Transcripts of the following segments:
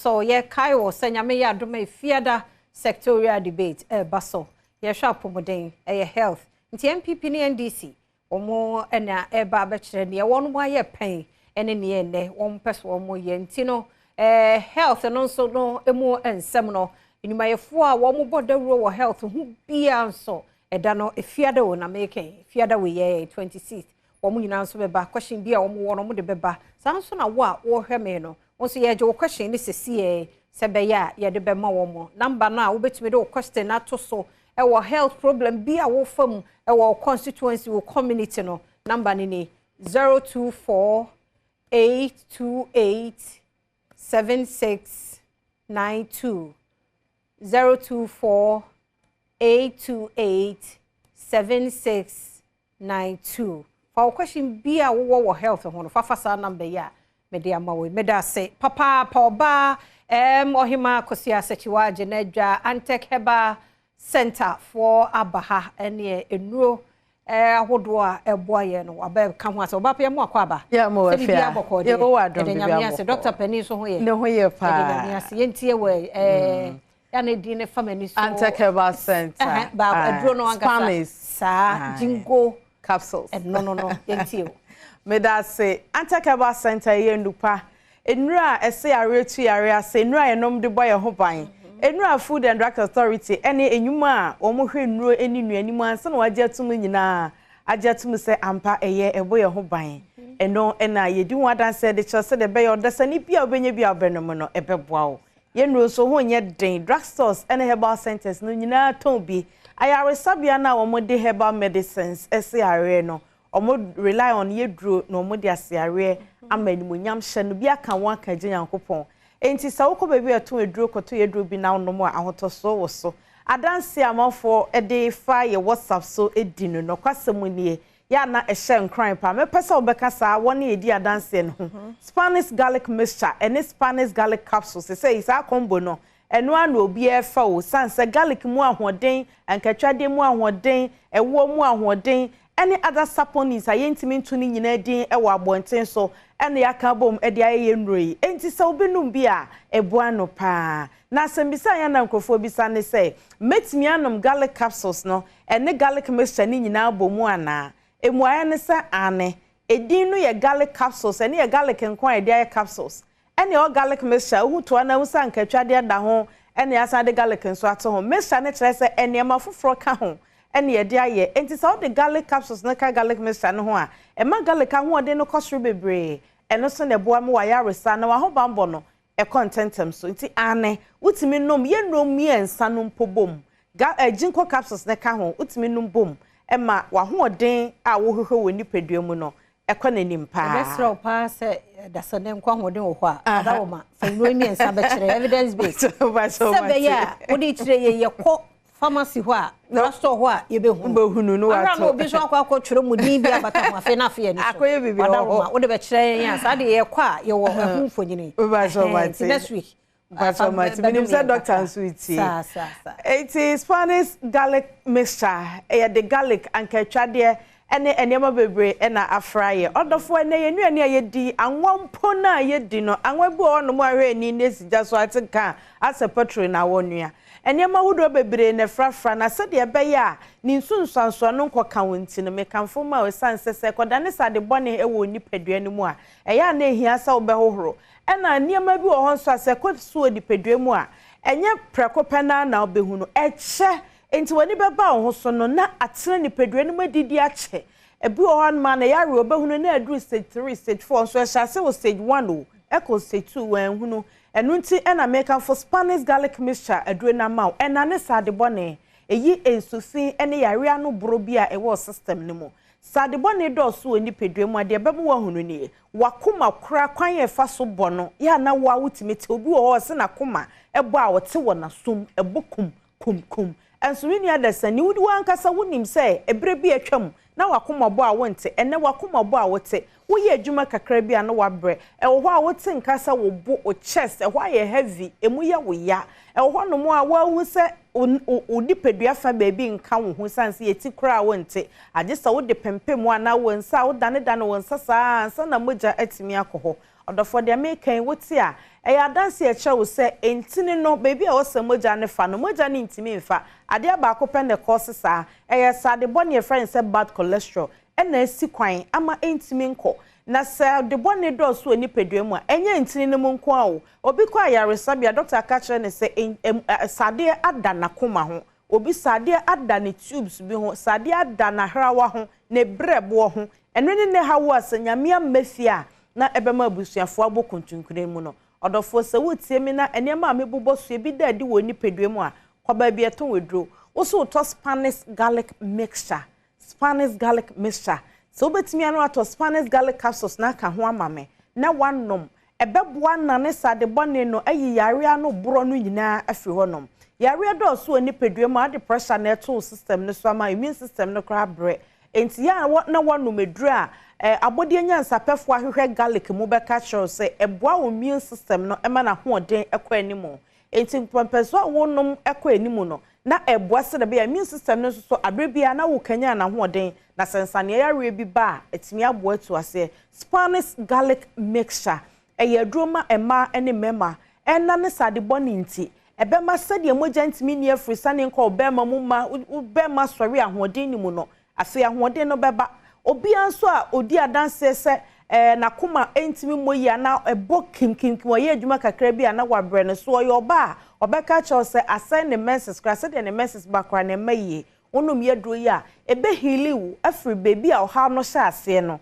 so yɛkae wɔ sɛ Nyame yɛ adom a, Efiada sectorial debate ɛreba so. Yɛhwɛ apɔmuden, ɛyɛ health. Nti NPP ne NDC wɔn ɛna ɛreba abɛkyerɛ nea wɔn ayɛ pɛn ɛne nea ɛnnɛ wɔn pɛ so wɔn yɛ. Nti no health no nso no emu nsɛm no, nnwumayɛfoɔ a wɔn bɔ dawuro wɔ health ho biara nso, ɛda no Efiada wɔ na meka Efiada wɔ yɛ 26, wɔn nyinaa nso bɛba. Question bi a wɔn wɔ no, wɔn de bɛba. Saa nso na wo a wɔrehwɛ me no, wɔn nso yɛgye wo question ne sɛsie sɛ bɛyɛ a yɛde bɛma wɔn. Number no a wobɛtumi de wo question ato so ɛwɔ health problem bi a wofa mu ɛwɔ constituency, wɔ community no, number no ni: 024 828 7692, 024 828 7692. Fa wo question bi a wowɔ wɔ health ho no, fafa saa number yi a mede ama wo. Meda ase papaapa. Ɔbaa Ɔhema Akosua Sɛkyiwa Gyenedwa, Antec Herbal Center foɔ aba ha, ɛne nnuro ahodoɔ a ɛboa yɛn no wabɛka ho asɛ. Ɔbaa pɛ mu akɔ aba. Yɛ mo sɛ biribi abɔkɔ deɛ. Yɛ wɔ adom. Yɛde Nyame ase. Dr. Panin nso ho yɛ. Ne ho yɛ paa. Yɛde Nyame ase. Yɛntie wɔ yɛne din ne fa m'ani so. Antec Herbal Center. Baako aduro no ankasa. Spanish. Saa ginkgo capsules. Ɛno no, yɛntie o. Meda ase. Antec Herbal Center yɛ nnupa. Nnuro a ɛsɛ yare tu yare ase, nnuro a yɛnom de bɔ yɛn ho ban. Nnuro a Food and Drug Authority ɛne enyuma a wɔn hwɛ nnuro ne nnuane mu ansa na wɔagye atum nyinaa agye atum sɛ ampa ɛyɛ ɛbɔ yɛn ho ban. Ɛno ɛna yɛdi ho adanseɛ de kyerɛ sɛ de ɛbɛyɛ ɔdasani bi a wobɛnya bi a wobɛnom no, ɛbɛboa wo. Yɛn nnuro nso ho nyɛ den. Drugstores ɛne herbal centers no nyinaa tɔn bi. Ayaresabea no a wɔde herbal medicines ɛsɛ yareɛ no, wɔn rely on yɛ duro na wɔn de ase yareɛ ama animonyam hyɛ no bi aka wɔn aka gye Nyankopɔn. Nti sɛ wokɔ baabi a ɛtɔn aduro kɔtɔ yɛ duro bi na wonom a, ahotɔsoɔ wɔ so. Adanse a amanfoɔ de fa yɛ WhatsApp so di no, nɔkwasɛm nie, yɛ ana ɛhyɛ nkran pa. Mɛpɛ sɛ wobɛka saa wɔne yɛdi adanseɛ no ho. Spanish garlic mixture ɛne Spanish garlic capsules, sɛ saa combo no, ɛno ara na obiara fa o, san sɛ garlic mu ahoɔden, nkatwadeɛ mu ahoɔden, ɛwoɔ mu ahoɔden, ɛne other saponins a yɛntumi nto ne nyinaa din ɛwɔ abɔnten so, ɛna yɛaka bom ɛde ayɛ yɛn nnuro yi. Enti sɛ obi nom bi a, ɛboa no paa. Na asɛmbisa yɛn na nkurɔfoɔ bisa ne sɛ, mɛtumi anom garlic capsules no ɛne garlic mixture ne nyinaa bɔ mu anaa? Emuayɛ ne sɛ ane. Edin no yɛ garlic capsules, ɛne yɛ garlic nko a yɛde ayɛ capsules, ɛne ɛwɔ garlic mixture. Wohu toa na wosa nkatwadeɛ da ho, ɛne asan de garlic nso ato ho. Mixture ne kyerɛ sɛ nneɛma foforɔ ka ho ɛne yɛde ayɛ. Enti sɛ wode garlic capsules no ka garlic mixture no ho a, ɛma garlic ahoɔden no kɔ soro bebree. Ɛno nso na ɛboa ma wayɛ aresa na wahobanbɔ no ɛkɔ ntɛntɛm so. Nti ane, wotumi nom yɛnnuro 3 no mpo bom. Ginkgo capsules ne ka ho, wotumi nom bom ɛma wahoɔden a wohwehwɛ wɔ nipadua mu no ɛkɔ n'anim paa. Ɛbɛsrɛ wo paa sɛ dasa ne nkwa ahoɔden wɔ hɔ a, ada wo ma fa nnuro 3 bɛkyerɛ evidence based sɛ bɛyɛ a wode kyerɛ yɛ, yɛkɔ pharmacy hɔ a, drugstore hɔ a, yɛbɛhu. Wobɛhunu no. Ara na wato obi nso akɔ akɔtwerɛ mu din bi abata ho, afei na afei ani so. Akɔyɛ biribi wɔ Wada wo hɔ. ma wode bɛkyerɛ yɛn a, saa deɛ yɛkɔ a, yɛwɔ ɛho mfonyini. Wobɛsɛ Ɛhɛn, ɔmate. nti next week Mpatɔ mate, menim sɛ doctor nso tie. Saa saa saa. Eti Spanish garlic mixture, ɛyɛ de garlic, ankatwadeɛ ɛne nneɛma bebree ɛna afra yɛ. Ɔdɔfoɔ, ɛnɛ yɛn nnuane a yɛdi, anwa mpo na yɛdi no, anwa bi wɔ hɔnom a hwɛ ani ne esi gya so ate nka asɛ petrol na wɔnua. Nneɛma ahodoɔ bebree na ɛfrafra na sɛdeɛ ɛbɛyɛ a ne nsunsuansoɔ no nkɔka wɔn ti no, mekamfo ma o, ɛsiane sɛ kɔda ne sade bɔne ɛwɔ nipadua no mu a, ɛyɛ a na ehia sɛ wobɛhohoro. Ɛna nneɛma bi wɔ hɔ nso a sɛ kɔ so wɔ nipadua mu a, ɛnyɛ prɛko pɛ naa na wobɛhu no, ɛkyɛ. Nti w'ani bɛba wo ho so no na atena nipadua no mu adidi akyɛ. Ebi wɔ hɔ nom a na yɛawe, wobɛhunu na aduru stage 3, stage 4 nso ɛhyɛ ase wɔ stage 1 o, ɛkɔ stage 2 wɔanhunu. Ɛno nti ɛna mekamfo Spanish garlic mixture aduro no ama wo. Ɛna ne sade bɔne ɛyi nsufi ne yare ano boro bi a ɛwɔ system no mu. Sade bɔne dɔɔso wɔ nipadua mu a, deɛ ɛbɛma woahunu nie: wakoma kora kwan yɛ fa so bɔ no yɛ a, na wo a wotumi te. Obi wɔ hɔ a ɔse n'akoma ɛbɔ a, ɔte wɔ n'asom ɛbɔ kum kum kum. Ɛnso me nua dasani, wodi wankasa wonim sɛ ɛberɛ bi atwam na wakoma bɔ a wonte, ɛnɛ wakoma bɔ a wote. Woyɛ adwuma kakra bi a na wabrɛ. Ɛwɔ hɔ a wote nka sɛ wo bo, wo chest ɛhɔ ayɛ heavy, emu yɛ wo ya. Ɛwɔ hɔ nom a woahu sɛ wo nipadua fa baabi nka wo ho, san sɛ yɛti koraa wonte, agye sɛ wode pempem mu anaa wo nsa a wodanedane wo nsa saa ansa na mogya atumi akɔ hɔ. Ɔdɔfoɔ, deɛ meka yi, wote a, ɛyɛ adanse a ɛkyerɛ wo sɛ ntini no, baabi a ɛwɔ sɛ mogya no fa no, mogya no ntumi mfa. Adeɛ baako pɛ na ɛkɔɔse saa, ɛyɛ sade bɔne a yɛfrɛ no sɛ bad cholesterol ɛna asi kwan ama ɛntumi nkɔ. Na sɛ ade bɔne dɔɔso wɔ nipadua mu a, ɛnyɛ ntini no mu nko ara o. Obi kɔ ayaresabea, dɔkta ka kyerɛ no sɛ sadeɛ ada n'akoma ho, obi sadeɛ ada ne tubes bi ho, sadeɛ ada n'ahrawa ho, ne brɛboɔ ho. Ɛno ne ne haw a sɛ Nyame amma fie a, na ɛbɛma abusuafoɔ abɔ kuntunkuni mu no. Ɔdɔfoɔ, sɛ wotie me na nneɛma a mebobɔ so ebi da adi wɔ nipadua mu a, kɔ baabi ɛtɔn aduro. Wo so wotɔ Spanish garlic mixture. Spanish garlic mixture. Sɛ wobɛtumi ano atɔ Spanish garlic capsules na aka ho ama me na wanom, ɛbɛboa nane sade bɔne no ayi yareɛ ano borɔ no nyinaa afiri hɔnom. Yareɛ dɔɔso wɔ nipadua mu a, ade pressure na ɛto system no so ama immune system no koraa brɛ. Enti yɛ a na wanom aduro a abɔdeɛ nyansapɛfoɔ ahwehwɛ garlic mu bɛka kyerɛw sɛ ɛboa wo immune system no ɛma n'ahoɔden ɛkɔ anim. Enti mpɛmpɛnso a wonom ɛkɔ anim no na ɛboa sɛ dɛbɛ immune system no nso so abere biara na wokanya n'ahoɔden, na sɛ nsaneɛ yareɛ bi ba a, ɛtumi aboa atu aseɛ. Spanish garlic mixture ɛyɛ aduro ma mmaa ne mmarima. Ɛna ne sade bɔne nti ɛbɛma sɛdeɛ mogya ntumi nni afiri sane nkɔ ɔbɛrima mu ma bɛrima sɔre ahoɔden ne mu no, afei ahoɔden no bɛba. Obiara nso a odi adanseɛ sɛ n'akoma ntumi mmɔ yie anaa ɛbɔ kimkimkim, ɔyɛ adwuma kakra bi a na wabrɛ no so, ɔyɛ ɔbaa a, ɔbɛka kyerɛw sɛ asɛn ne menses koraa, sɛdeɛ ne menses ba koraa ne mma yie, wonom yɛ duro yi a, ɛbɛheal wo afiri beebi a ɔhaw no hyɛ aseɛ no,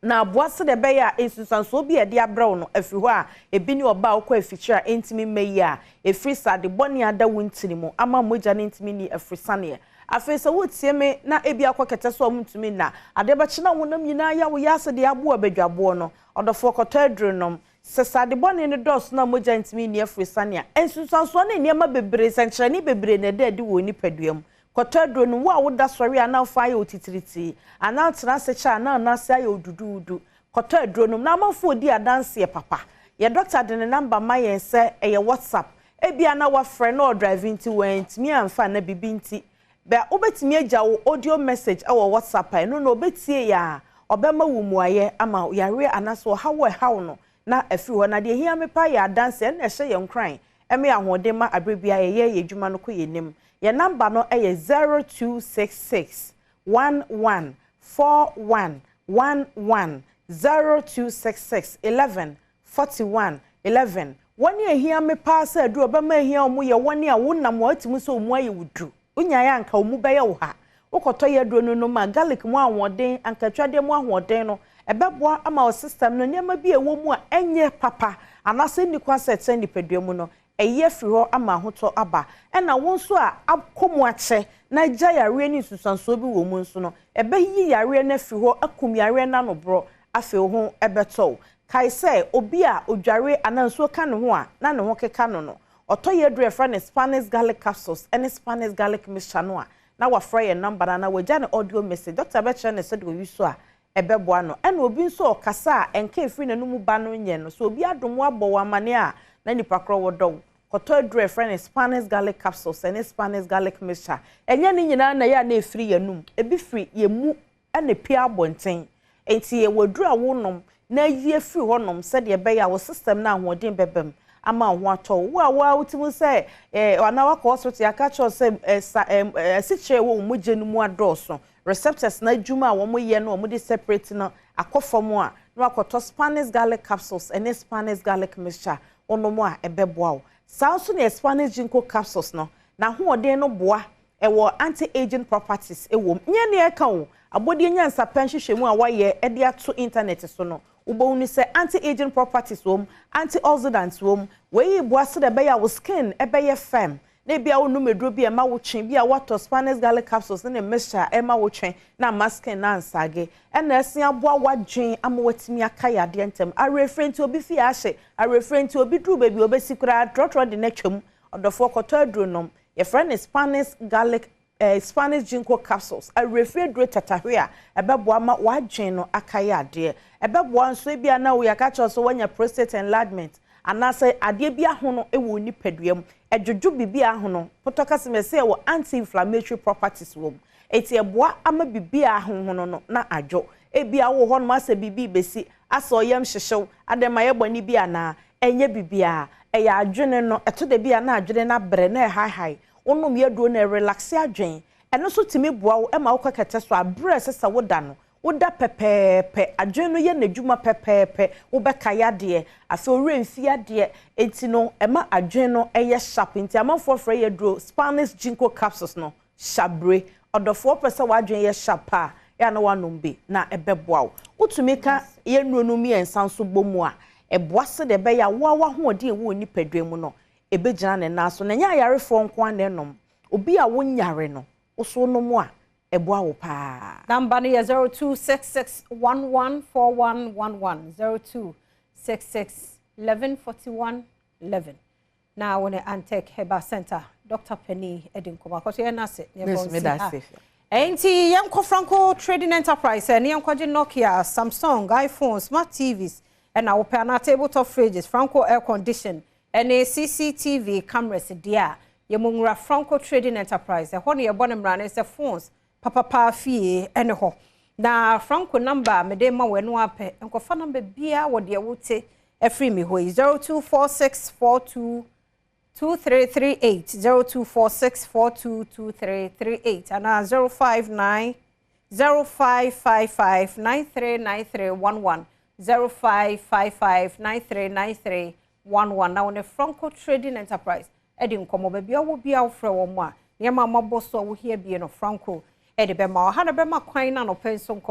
na aboa sɛ ɛbɛyɛ a nsunsuansoɔ bi a yɛde abrɛ wo no afiri hɔ, a ebi ne ɔbaa a wokɔ afikyire a ɛntumi mma yie a ɛfiri sade bɔne ada wo ntini mu ama mogya no ntumi ni afiri saneɛ. Afei sɛ wotie me na ebi akɔ kɛtɛ so a wontumi nna, adeɛ bɛkye na wonam nyinaa yɛ wo yɛ ase de aboa badwaboɔ no, ɔdɔfoɔ, kɔtɔ aduro nom. Sɛ sade bɔne no dɔɔso na mogya ntumi nni afiri saneɛ a, nsunsuansoɔ ne nneɛma bebree, nsɛnkyerɛnne bebree na ɛda adi wɔ nipadua mu. Kɔtɔ aduro no. Wo a woda sɔre a na wofa ayɛ wo titiritii anaa tena ase kyɛ anaa anaase ayɛ wo duduudu, kɔtɔ aduro nom na amanfoɔ di adanseɛ papa. Yɛ dɔkta de ne number ma yɛn sɛ ɛyɛ WhatsApp. Ebia na wafrɛ na ɔdrive nti wɔntumi amfa na bibi nti bɛ wobɛtumi agya wo audio message ɛwɔ WhatsApp a, ɛno na ɔbɛtie yɛ a, ɔbɛma wo mmuayɛ ama yareɛ anaasɛ ɔhaw a ɛhaw no na afiri hɔ. Na deɛ hia me pa yɛ adanseɛ, ɛna ɛhyɛ yɛn nkran ɛmɛ ahoɔden ma abere bia yɛyɛ yɛ adwuma no kɔ yɛn nim. Yɛn number no yɛ 0266 11 41 11, 0266 11 41 11. Wɔn a ehia me paa sɛ aduro ɔbɛma ehia wɔn yɛ wɔn a wonam wɔn atumi sɛ wɔn ayɛ wo duru wonyaeɛ anka wɔn bɛyɛ wo ha. Wokɔtɔ yɛ aduro no nom a, garlic mu ahoɔden, ankatwadeɛ mu ahoɔden no ɛbɛboa ama wo system no, nneɛma bi a ɛwɔ mu a ɛnyɛ papa anaasɛ nni kwan sɛ ɛtɛn nipadua mu no, ɛyɛ firi hɔ ama ahotɔ aba. Ɛna wo nso a akɔ mu akyɛ na agya yareɛ ne nsusuansoɔ bi wɔ mu nso no, ɛbɛyi yareɛ no afiri hɔ, akum yareɛ no anoborɔ. Afei wo ho ɛbɛtɔ wo. Kae sɛ obi a odware anaa nsuo ka ne ho a na ne ho keka no, ɔtɔ yɛ aduro yɛfrɛ no Spanish garlic capsules ɛne Spanish garlic mixture no a, na wafrɛ yɛn number no na wagya ne audio message, doctor bɛkyerɛ ne sɛdeɛ oyi so a ɛbɛboa no. Ɛna obi nso ɔkasa a ɛnka efiri n'anum ba no nyɛ no so, obi adom abɔ wɔ amane a na nipa korɔ wɔ dɔw, kɔtɔ aduro yɛfrɛ no Spanish garlic capsules ɛne Spanish garlic mixture. Ɛnyɛ ne nyinaa na ɛyɛ a na efiri yɛn num, ebi firi yɛn mu ɛna pia abɔnten. Nti yɛwɔ aduro a wonom na ayi afiri hɔnom sɛdeɛ ɛbɛyɛ a wo system no ahoɔden bɛbɛm ama wo ho atɔ wo. A wo a wotumi sɛ anaa wakɔ hospital, yɛaka kyerɛw sɛ sa asikyerɛ wɔ wo mogya no mu adɔɔso, receptors na adwuma a wɔn yɛ no wɔn de separate no akɔ fam a, na wakɔtɔ Spanish garlic capsules ɛne Spanish garlic mixture, wɔnom a ɛbɛboa wo. Saa nso na Spanish ginkgo capsules no n'ahoɔden no boa, ɛwɔ anti-aging properties ɛwɔ mu. Nyɛ nea ɛka o, abɔdeɛ nyansapɛ nhwehwɛmu a wɔayɛ ɛde ato internet so no, wobɛhu sɛ anti-aging properties wɔ mu, antioxidants wɔ mu. Wei boa sɛ ɛbɛyɛ a wo skin ɛbɛyɛ firm, na ebi a wonum aduro bi a ɛma wo twe bi a, watɔ Spanish garlic capsules ne ne mixture a ɛma wo twe na ama skin na ansage. Ɛna ɛsen aboa wadwen ama watumi aka yadeɛ ntɛm. Awerɛfirɛ nti obi fi ahyɛ awerɛfirɛ nti obi duru baabi a obɛsi koraa trɔtrɔ de n'atwam. Ɔdɔfoɔ, kɔtɔ aduro nom. Yɛfrɛ no Spanish garlic, Spanish ginkgo capsules, awerɛfirɛ duro tatahwe a ɛbɛboa ma wadwen no aka yadeɛ. Ɛbɛboa nso ebi a na wo yɛaka kyerɛ so wanya prostate enlargement anaasɛ adeɛ bi ahono wɔ nipadua mu, ɛdwodwo biribi ahono. Potɔ kasa mu ɛsɛ ɛwɔ anti-inflammatory properties wɔ mu, eti ɛboa ama biribi a ahohono no na adwo. Ebi a wɔ hɔnom asɛ biribi bɛsi. Asɛ ɔyam hyehye wo, adɛn mayɛ bɔne bi anaa? Ɛnyɛ biribiara, ɛyɛ adwene no. Ɛtɔ da bi a na adwene no abrɛ na ɛhaehae. Wonom yɛ aduro no, ɛrelaxe adwene. Ɛno nso tumi boa wo ma wokɔ kɛtɛ so a, berɛ a ɛsɛ sɛ woda no, woda pɛpɛɛpɛ. Adwene no yɛ n'adwuma pɛpɛɛpɛ. Wobɛkae adeɛ, afei wo werɛ mfi adeɛ. Enti no, ɛma adwene no yɛ sharp. Nti amanfoɔ frɛ yɛ aduro Spanish Ginkgo capsules no, Shabre. Ɔdɔfoɔ pɛ sɛ w'adwene yɛ sharp a, ɛyɛ a na woanom bi na ɛbɛboa wo. Wotumi ka yɛn nnuro no mmiɛnsa nso bɔ mu a, ɛboa sɛdeɛ ɛbɛyɛ a wo ara w'ahoɔden a ɛwɔ wo nipadua mu no, ɛbɛgyina ne nan so. Na ɛnyɛ ayarefoɔ nko ara na ɛnom. Obi a wonyare no, wo nso wonom a, ɛboa wo paa. Number no yɛ 0266114111, 0266 11 41 11. Na wo ne Antec Herbal Center Dr. Penny edi nkɔmmɔ. Akɔso yɛn ase na yɛbɔ nsi ha. Enti yɛnkɔ Franco Trading Enterprise ne yɛnkɔgye Nokia, Samsung, iPhone, smart TVs ɛna wopɛ anaa tabletop fridges, Franco air condition ɛne CCTV cameras deɛ a, yɛmu nwura Franco Trading Enterprise. Ɛhɔ ne yɛbɔ ne mmara ne sɛ phones papapa fie ɛne hɔ. Na Franco number mede ma wo ɛno apɛ. Nkɔfa number biara wɔ deɛ wote ɛfiri mi hɔ yi, 024642 2338, 0246422338 anaa 059 0555939311, 0555939311. Na wo ne Franco Trading Enterprise ɛde nkɔmmɔ. Baabi a wɔ biara, wofrɛ wɔn a, nneɛma a mabɔ so a wohia bi no, Franco ɛde bɛma wo. Ha na bɛma kwan na nɔpɛ nso nkɔmmɔ.